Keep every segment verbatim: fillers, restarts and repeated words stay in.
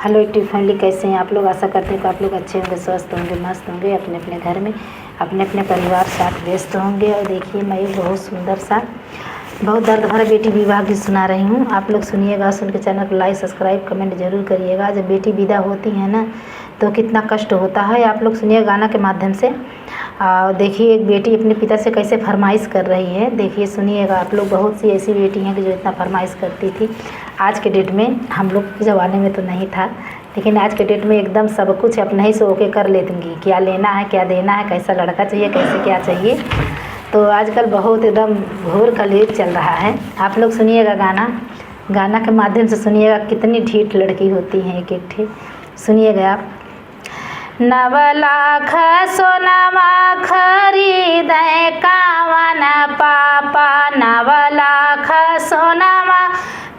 हेलो यूट्यूब फैमिली, कैसे हैं आप लोग? आशा करती हूँ कि आप लोग अच्छे होंगे, स्वस्थ होंगे, मस्त होंगे, अपने अपने घर में अपने अपने परिवार साथ व्यस्त होंगे। और देखिए, मैं एक बहुत सुंदर सा, बहुत दर्द भरा बेटी विवाह गीत सुना रही हूँ। आप लोग सुनिएगा, सुन के चैनल को लाइक, सब्सक्राइब, कमेंट जरूर करिएगा। जब बेटी विदा होती है ना, तो कितना कष्ट होता है। आप लोग सुनिए गाना के माध्यम से। आ, देखिए, एक बेटी अपने पिता से कैसे फरमाइश कर रही है। देखिए, सुनिएगा आप लोग, बहुत सी ऐसी बेटी हैं कि जो इतना फरमाइश करती थी। आज के डेट में, हम लोग के ज़माने में तो नहीं था, लेकिन आज के डेट में एकदम सब कुछ अपने ही से ओके कर लेती, क्या लेना है, क्या देना है, कैसा लड़का चाहिए, कैसे क्या चाहिए। तो आजकल बहुत एकदम घोर कलयुग चल रहा है। आप लोग सुनिएगा गाना, गाना के माध्यम से सुनिएगा, कितनी ढीठ लड़की होती हैं एक एक ठे। सुनिएगा आप। नव लाख सोनवा खरीदे कावन पापा, नव लाख सोनवा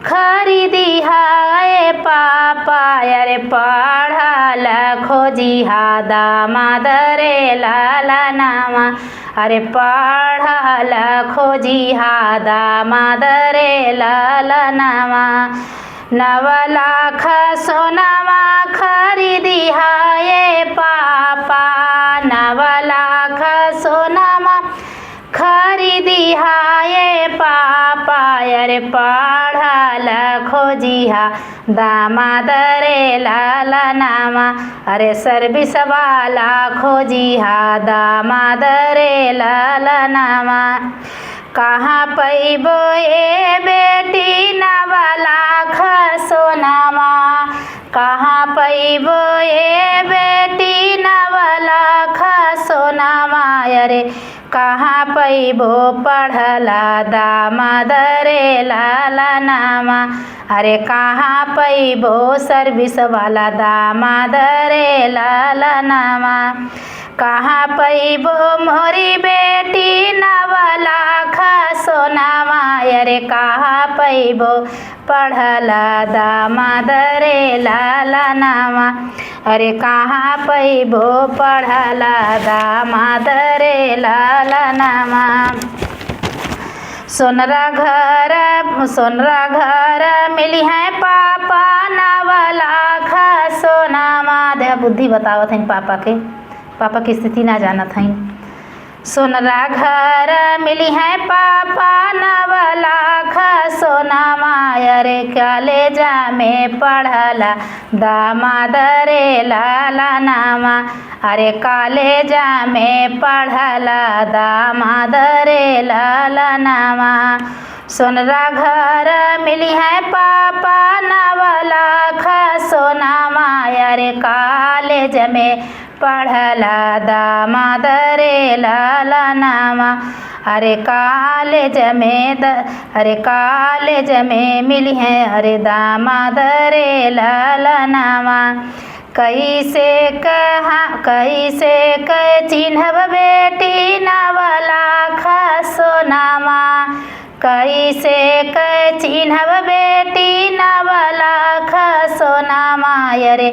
खरीदी है पापा। अरे पढ़ल खोजी हा दामाद रे ललनवा, अरे पढ़ल खोजी हा दामाद रे ललनवा। नव लाख सोनवा खरीदी है पापा, नव लाख सोनवा खरीदी है पापा। अरे पढ़ल खोजी हा दामाद रे ललनवा, अरे सर्विस वाला खोजी हा दामाद रे ललनवा। कहाँ पैबो ए बेटी नव लाख सोनवा, कहाँ पैबो ए बेटी नव लाख सोनवा। अरे कहाँ पैबो पढ़ल दामाद रे ललनवा, अरे कहाँ पैबो सर्विस वाला दामाद रे ललनवा। कहाँ पैबो मोरी बेटी नव लाख सोनवा, अरे कहाँ पैबो पढ़ल दामाद रे ललनवा, अरे कहाँ पैबो पढ़ल दामाद रे ललनवा। सोनरा घर, सोनरा घर मिली है पापा नव लाख सोनवा। दे बुद्धि बतावत हैं पापा के, पापा की स्थिति ना जानत हैं। सोनरा घर मिली है पापा नव लाख सोनवा, अरे कॉलेज में पढ़ल दामाद रे ललनवा, अरे कॉलेज में पढ़ल दामाद रे ललनवा। सोनरा घर मिली है पापा नव लाख सोनवा, अरे कॉलेज में पढ़ल दामाद रे ललनवा, अरे कॉलेज में द-, अरे कॉलेज में मिली है अरे दामाद रे ललनवा। कैसे कहाँ, कैसे क चिन्हब बेटी नव लाख सोनवा, कैसे क चिन्हब बेटी नव लाख सोनवा, अरे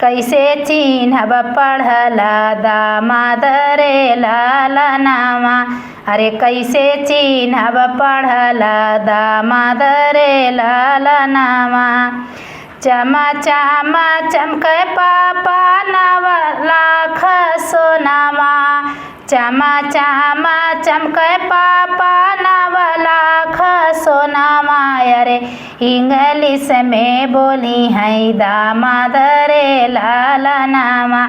कैसे चिन्हब पढ़ल दामाद रे ललनवा, अरे कैसे चिन्हब पढ़ल दामाद रे ललनवा। चमा चमा चमके पापा नव लाख सोनवा, चमा चमा चमके पापा नव लाख सोनवा, अरे इंग्लिश में बोली है दामाद रे ललनवा,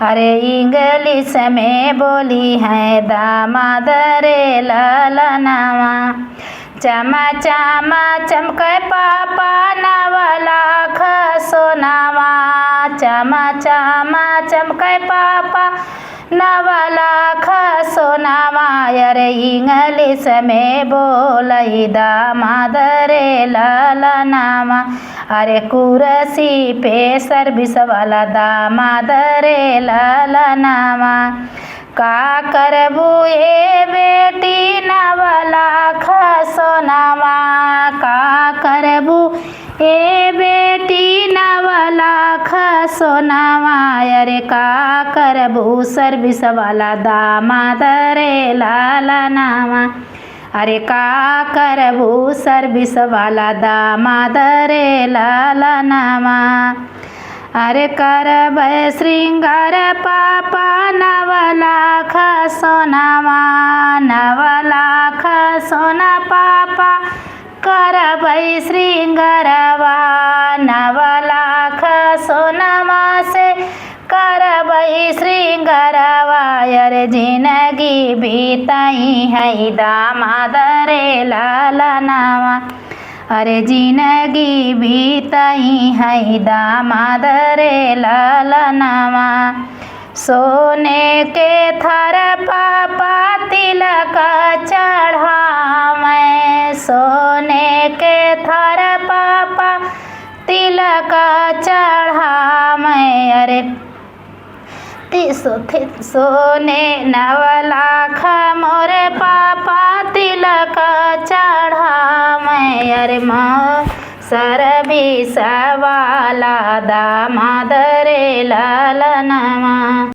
अरे इंग्लिश में बोली है दामाद रे ललनवा। चमा चमा चमके पापा नव लाख सोनवा, चमा चमा चमके पापा नव लाख सोनवा, अरे इंग्लिश में बोलई दामाद रे ललनवा, अरे कुर्सी पे सर्विस वाला दामाद रे ललनवा। का करबू ए बेटी नव लाख सोनवा, का करबू ए बेटी नव लाख सोनवा, अरे का करबू सर्विस वाला दामाद रे ललनवा, अरे का करबू सर्विस वाला दामाद रे ललनवा। अरे करबै श्रृंगार पापा नव लाख सोनावा, नव लाख सोना पापा करबै श्रृंगारवा, नव लाख सोनावा से करबै श्रृंगारवा। अरे जिनगी बीतइहैं दामाद रे ललनवा, अरे जिनगी बीतइहैं दामाद रे ललनवा। सोने के थार पापा तिलक चढ़ावैं, सोने के थार पापा तिलक चढ़ावैं। अरे ति-, सो-, थि-, सोने नव लाख मोरे पापा तिलक चढ़ावैं। अरे मोर सर्विस वाला दामाद रे ललनवा।